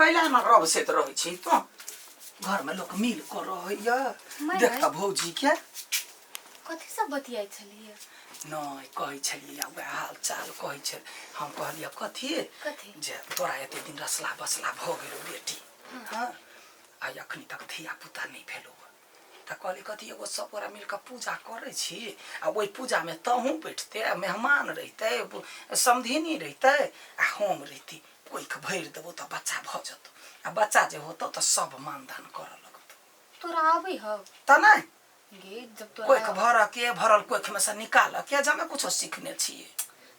कैला न रब से रहै छी तो घरमे लोक मिल कऽ रहैया। माय देख गै। तऽ भौजी के। कथी सब बतियाइ छलियै? नहि कहै छलियै वएह हाल चाल कहै छल। हम कहलियै कथी? कथी? जे तोरा एते दिन रसला बसला भऽ गेलौ बेटी, हँ, आ अखनी तक धिया पुता नहि भेलौ। तऽ कहली कथी, एगो सब गोरा मिल कऽ पूजा करै छी आ ओहि पूजामे तहूँ बैठते आ मेहमान रहितै, समधिनी रहितै आ हम रहिती, कोइख भरि देबौ तऽ बच्चा भऽ जेतौ आ बच्चा जे होतौ तऽ सब मानदान करऽ लगतौ। तोरा आबै हौ? तऽ नहि गे जब तोरा कोइख भरऽ के भरल कोइखमे से निकालऽ के जमे कुछो सीखने छियै।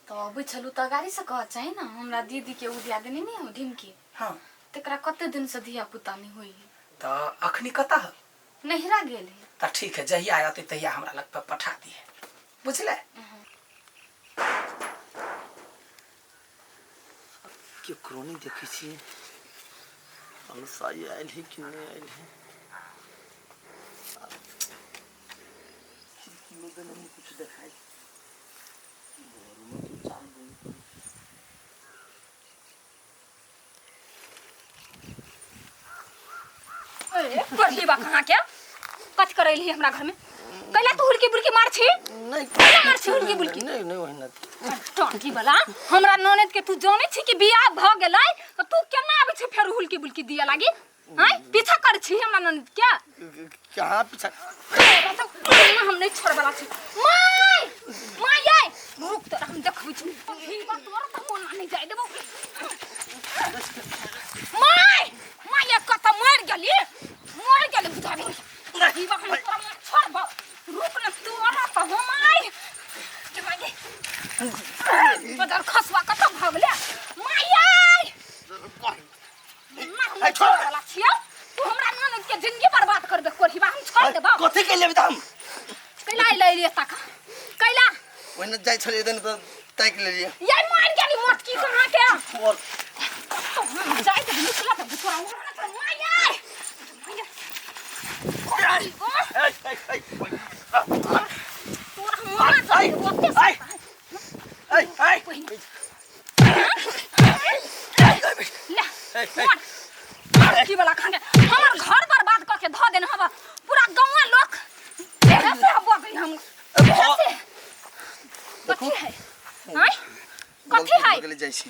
तऽ अबै छलू तऽ गाड़ी से कहऽ चाही ने। हमरा दीदी के उ दियादनी नहि हौ ढिमकी, हाँ, तकरा कते दिन से धिया पुता नहि होइ है। तऽ अखनी कतऽ हौ? नहिरा गेल है। तऽ ठीक है, जहिया अयतै तहिया हमरा लग पे पठा दिहे, बुझले? केकरो नहि देखै छियै। अनुसाई आयल है कि नहि आयल है? खिड़कियों देने नहीं कुछ देखाई। घरों में तो चाल नहीं करै। अरे पढ़ली बा कहाँ के कथी करैली हमरा घर में? कैला तू हुलकी बुलकी मार छी? नहीं। कैला मार छी हुलकी बुलकी? नहीं नहीं, ओहिना। टंकी वाला हमरा ननद के तू जानै छी कि बियाह भ गेलै त तू केना आबै छी फेर हुलकी बुलकी दिया लागी? हैं, पीछा कर छी हमरा ननद के? कहाँ पीछा? तोरा सब हम नहीं छोड़ वाला छी। My my I रुक, तोरा हम देखबै छी। ही बा तोरा त मोन नहीं जाय देबो। My my ये कत मर गेली, मर गेली बुझा गेली। ही बा हम तोरा मन छोड़बो, रुक न तोरा त हम आई माय बदर खसवा कत भगले। My I ना हम नहीं छोड़ वाला छियौ। तू हमरा ननद के जिंदगी बर्बाद कर दे कोढ़ीबा, हम छोड़ देबो। कथी के लेबै हम? कैला अइलै रे तका कैला? ओहिना जाइ छलियै तहन तऽ ताकि लेलियै। ये मार गेली मोटकी कहाँ के। और तो हम जाय दे निकला त तोरा my I तोरा हम जाय ओते। आइ आइ आइ ले मार मोटकी वाला खान के हमर घर बर्बाद क के ध देने हवा। पूरा गांव लोग देह से बगई हम देह से। कथी है? आय कथी है? भऽ गेलै, जाइ छी।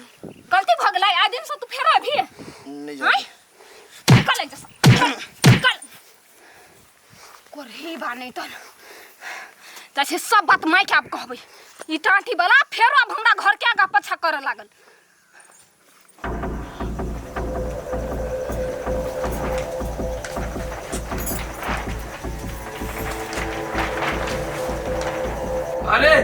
गलती भ गेलै? आइ दिन से तू फेर अभी नहि आय जाइ। निकल एहिजा से, निकल कोरही बा। नहीं तो जाइ छै सब बात मायके आब कहबै। ई टाँटी वाला फेरो आब हमरा घर के आगा पाछा करऽ लागल। अरे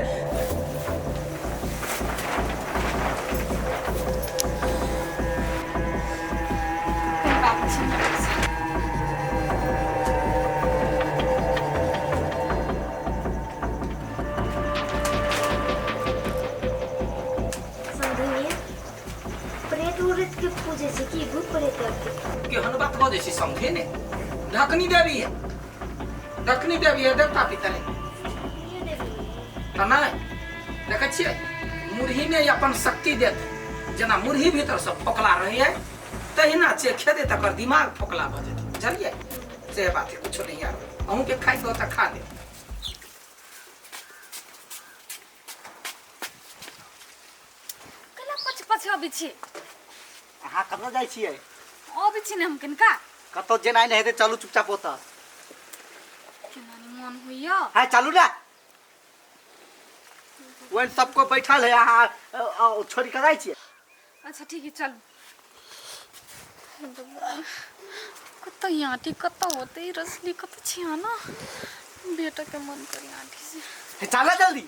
बात छै। समझलिए, प्रेत उरेत के पूजे छै की भूत प्रेत आर के? केहन बात बजै छी समझे ने। ढकनी देवी है, ढकनी देवी है, देवता पितर है। ये देवी। तऽ नहि देखै छियै, मुरही मे अपन शक्ति देत। जेना मुरही भीतर से फोकला रहैए तहिना जे खेतै तकर दिमाग फोकला भऽ जेतै, बुझलियै? से बात है, कुछो नहीं यार। अहूँके खाइके हो तऽ खा लेब। कैला पछ पछ अबै छी? अहाँ कतऽ जाइ छियै? अबै छी ने हम कनिका। कतऽ जेनाइ नहि हेतै, चलू चुपचाप ओतऽ। केना नहि मन होइया। है चलू ने, ओहि सब कोइ बैठल है, अहाँ छोड़ि कऽ जाइ छियै। अच्छा ठीक है, चलू। कतऽ ई आँटी कतऽ होतै? ई रसली कतऽ छी? ना बेटा के मन करी आँटी से। हे चल जल्दी।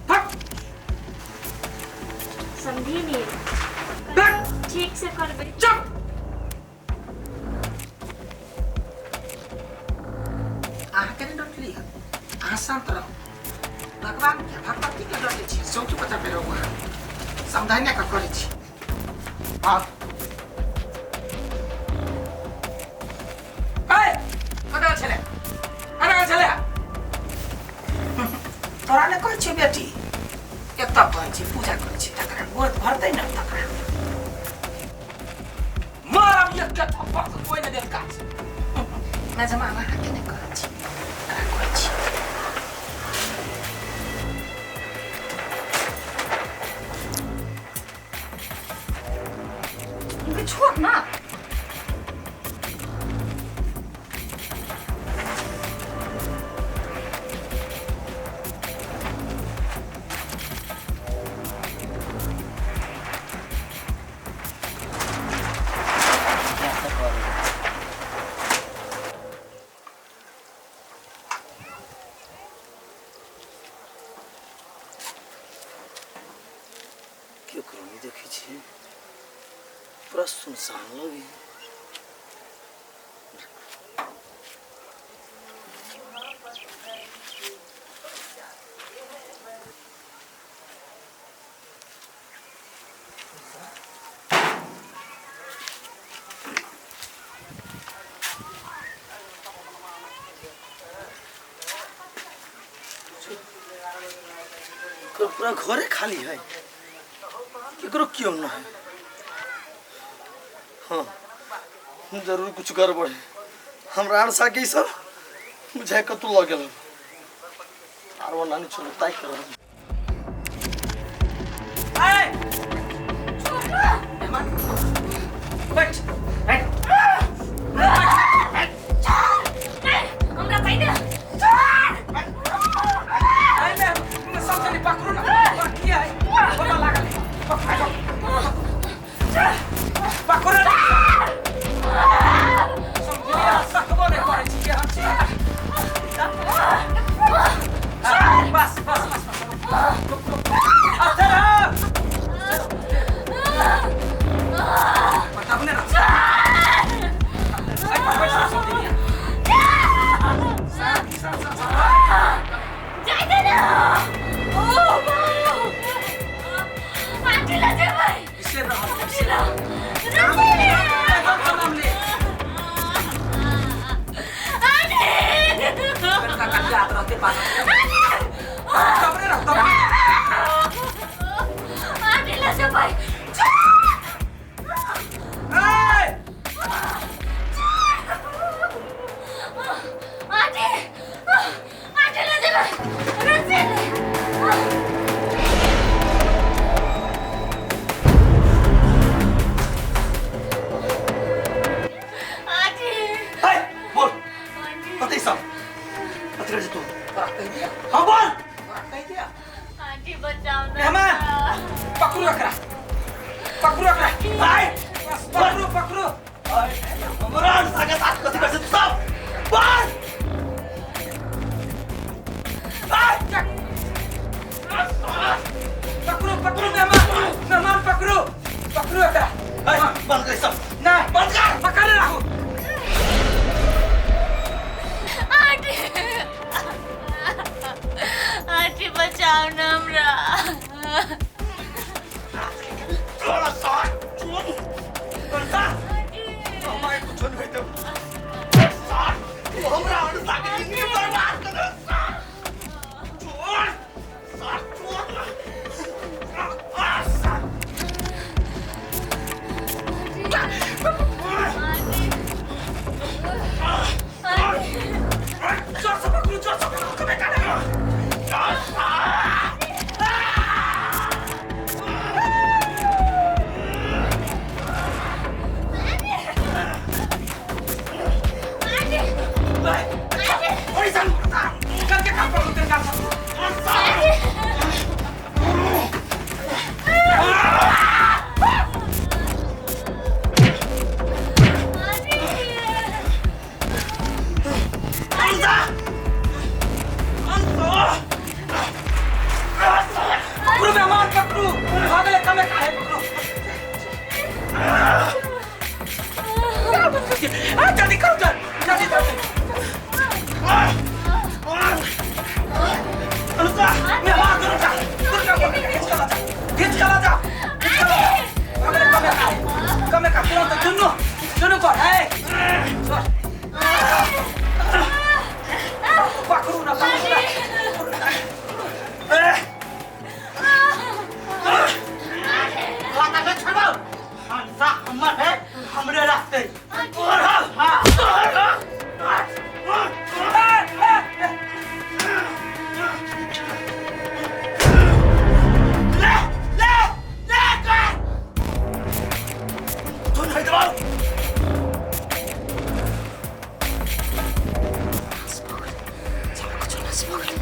फट। समझी नहीं। बैठ। ठीक से करबै। चुप। अहाँके नहि डटली है, अहाँ शान्त रहू। भगवान के भगवती के डटे छी, चौकी पता पे रहू। अहाँ समझाने के करै छी। हाँ ए, कतऽ छलै? कतऽ छलै? तोरा ने कहै छियौ बेटी, एतऽ कहै छी पूजा करै छी तकरा गोद भरतै ने तकरा। के थप्पड़ से कोई नहीं देत काज। मैं जमाना के नहीं करै छी, करै छी। छोड़ ना। केकरो नहि देखै छियै, पूरा सुनसान लगे। पूरा घरे खाली है, केकरो क्यों ना है। हाँ जरूर कुछ गड़बड़ है। हमरा अनसा के सब बुझाय कतौ लऽ गेल आर वो नानी छोड़ू ताकि कर। बैठ बैठ हमरा चाहिए सब जने पकड़ू ना, किया है बोला लागल है, पकड़ो पकड़ो ना। समझिया सकबो नहीं करै छी हम छी। बस बस बस अथर पता ने ना। आई पकड़ समझिया साथ साथ साथ जाइए ना। ओ आंटी ला जेबै इसे रह इसे ला नाम ले आंटी का का याद रहते पास तबरे रह तब आंटी ला जेबै। ए आंटी आंटी ला जेबै रस्सी। बोल कतै सब कतै रहै तू? हाँ बोल। कहि दिया आंटी बचाओ ना। मेहमान पकड़ो एकरा, पकड़ो एकरा। आय बस पकड़ो पकड़ो। हमरा अनसा के साथ कथि करै छै तू सब? बोल। आय पकड़ो पकड़ो मेहमान, मेहमान पकड़ो पकड़ो एकरा। बंद कर सब। नहीं बंद कर। पकड़ राखू। आंटी आंटी बचाओ ना हमरा। थोड़ा सा चुप करता हमारे कुछ नहीं होते सार तू हमरा अनसा के जिंदगी बर्बाद कर दे। छोड़ सार छोड़ आ सार। जोर से पकड़ो, जोर से पकड़ो, कभी काटे। करके काम पकड़ो, तेरे काम पकड़ो। पकड़ो मेहमान पकड़ो, भागले कमे काहे पकड़ो। आ जल्दी करो जल्दी जल्दी। अनुषा मेहमान करो जा, दुर्गा को खींच के ला जा, खींच के ला जा, खींच के ला जा। भागले कमे काहे, कमे का तुरंत दुनु दुनु कर ए छोड़। पकड़ू ना पकड़ू ना। लाता के छोड़ो। अनुषा हमर है, हमरे रास्ते। ले ले ले कर तू नहीं दबाओ। सब कुछ नाश भऽ गेल,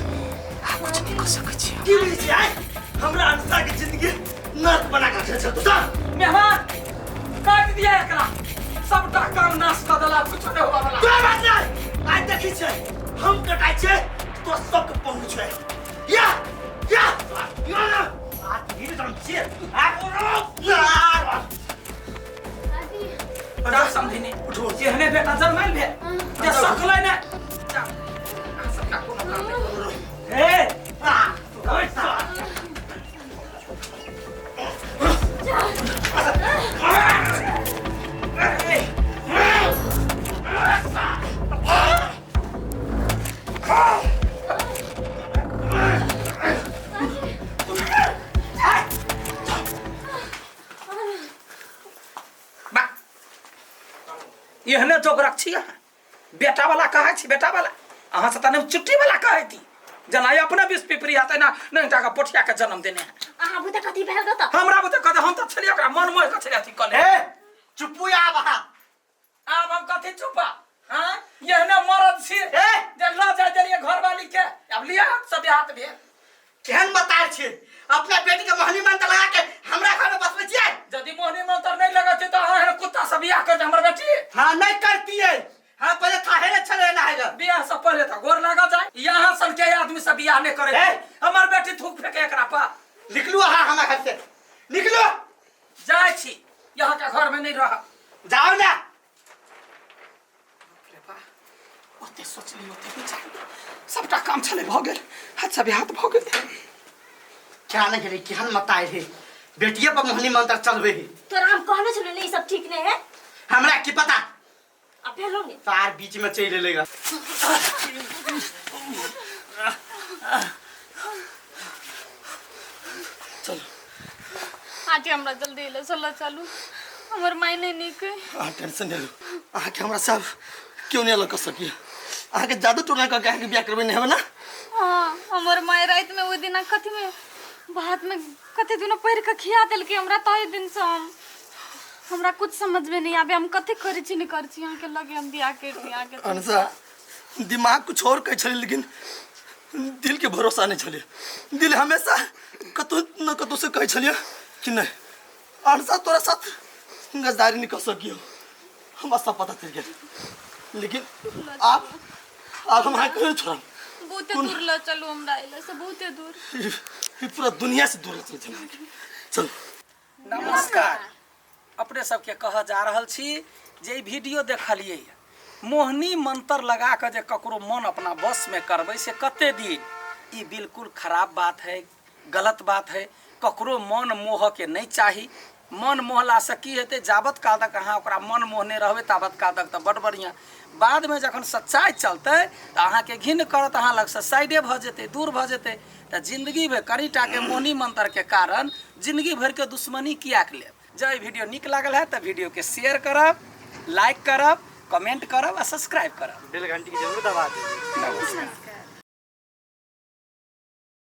आब कुछ नहि कऽ सकै छी। की बुझै छी आइ हमरा अंशा के जिंदगी नर्क बना के रखने छल तू सब। मेहमान काटि दिया एकरा, सबटा काम नाश कऽ देला, कुछ नहि होबऽ वाला। कोई बात नहीं, आइ देखी छै हम कटाइ छै तो सबके पहुँच छै। या या या आ धीरे जम छियै आ यार। जा समधिनी, उठो। एहने बेटा जन्माइल भेल जे सकलै ने। जा, अहाँ सबटा कोनो काम नहि करू। हे आ ओइ साला। बा, एहने जोगरक छी अहाँ, बेटा वाला कहै छी। बेटा वाला अहाँ से तऽ नहि चुट्टी वाला कहै थी, जेना अपने बीस पिपरी हेतै ना नहि टाका पोठिया के जन्म देने है। अहाँ बुते कथी भेल गो तऽ? हमरा बुते कथी, हम तऽ छलियै ओकरा मन मोहि कऽ छलियै अथी कऽ ले। ए चुप्पू आब अहाँ। आब हम कथी चुपा? हाँ, एहने मरद छी ए! जे लऽ जाय देलियै घरवाली के, आब लिअ सब हाथ भेल। केहन बतायल छी, अपना बेटी के मोहनी मंत्र लगा के हमरा घर में बसबै छियै? यदि मोहनी मंत्र नहि लगै छै तऽ अहाँ एहन कुत्ता से बियाह कर हमर बेटी? हाँ नहीं करतियै, हाँ पहले थाहे ने छले ना है। बियाह से पहले तऽ गोर लागल जाय। यहाँ सन के आदमी से बियाह नहि करे। ए! हमर बेटी थूक फेके एकरा पर। निकलू अहाँ हमरा घर से, निकलू। जाइ छी, यहाँ के घर में नहीं रह। जाओ ना। रे बा, ओते सोचली ओते विचार सबटा काम छलै भऽ गेल, हाथ से हाथ भऽ गेल। क्या नहीं रे, केहन मतायल है, बेटिए पर मोहनी मंत्र चलबे है। तोरा हम कहने छलियै ने ई सब ठीक नहीं है। हमरा की पता। आ भेलो ने तार बीच में चलि एलेगा। चलो। आके हमरा जल्दी एलो चलो चलू, हमर माय नहीं नीक है। अहाँ टेंशन नहीं लू, अहाँके हमरा सब क्यों नहीं अलग कर सकिए। अहाँके जादू टोना कऽ के अहाँके बियाह करबै नहीं हेबै ना? हाँ, हमर माय रात में ओहि दिना कथी में भात में कथी दिना पढ़ के खिया देलकै हमरा, ताहि दिन से हम हमरा कुछ समझ में नहीं आबे, हम कथी करै छी नहीं करै छी। अहाँके लगे हम बियाह कर दी अहाँके। अनसा दिमाग कुछ और कहै छलै लेकिन दिल के भरोसा नहीं छलै। दिल हमेशा कतौ न कतौ से कहै छलियै कि नहीं अनसा तोरा साथ गद्दारी नहीं कर सकियो, हमरा सब पता चलि गेल। लेकिन आप आप हम अहाँके कहियो छोड़ब? बहुते दूर ल चलू हमरा एले से, बहुते दूर। ई पूरा दुनिया से दूर चल चल चल। नमस्कार, अपने सबके कह जा रहल छी जे ई वीडियो देखलियै, मोहनी मंत्र लगा कऽ जे ककरो मन अपना वश में करबै से कते दिन, ई बिल्कुल खराब बात है, गलत बात है। ककरो मन मोह के नहीं चाही। मन मोहलासँ की हेतै? जाबत काल तक अहाँ ओकरा मन मोहने रहबै ताबत काल तक तऽ बड्ड बढ़िआँ, बादमे जखन सच्चाइ चलतै तऽ अहाँके घिन करत, अहाँ लगसँ साइडे भऽ जेतै, दूर भऽ जेतै। तऽ जिंदगी भरि कनिटाके मोहनी मंत्रके कारण जिंदगी भरिके दुश्मनी किएक लेब? जँ ई वीडियो नीक लागल है तऽ वीडियोके शेयर करब, लाइक करब, कमेंट करब आ सब्सक्राइब करब, बेल घंटी के जरूर दबा देब। नमस्कार।